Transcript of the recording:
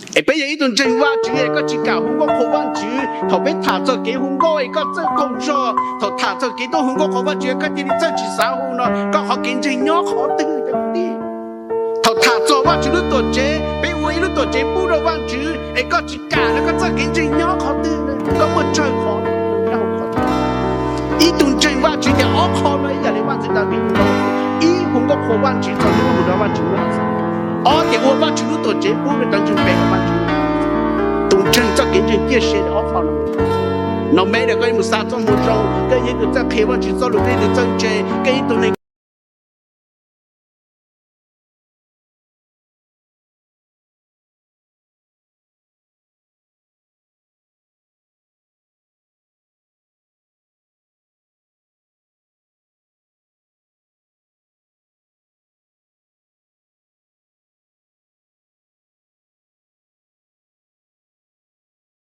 Es peb yog ib tug ntseeg Vajtswv es koj tsis kam hu nkauj qhuas Vajtswv, thaum peb tham txog kev hu nkauj es koj txawj qaug zog, thaum tham txog kev tuaj hu nkauj qhuas Vajtswv koj cia li txawj tsis xav hu no, koj qhov kev ntseeg nyob qhov twg cov kwv tij? Thaum tham txog Vajtswv lub tuam tsev, peb ua ib lub tuam tsev pub rau Vajtswv es koj tsis kam no, koj txoj kev ntseeg nyob qhov twg? Koj muaj tsawg qhov nyob hauv qhov? Ib tug ntseeg Vajtswv ces ob qho no ib yam li Vaj ntxwv Daviv hu, ib hu nkauj qhuas Vajtswv txog hnub mus rau Vajtswv nyob, ob ces ua Vajtswv lub tuam tsev pub rau cov ntseeg pem rau Vajtswv. Tus ntseeg txoj kev ntseeg ciaj sia ob qho no. No me da koj mus xa txoj moo zoo, koj yog ib tug txawj qhia Vajtswv txoj lus, koj yog ib tug txawj ntse, koj yog ib tug neeg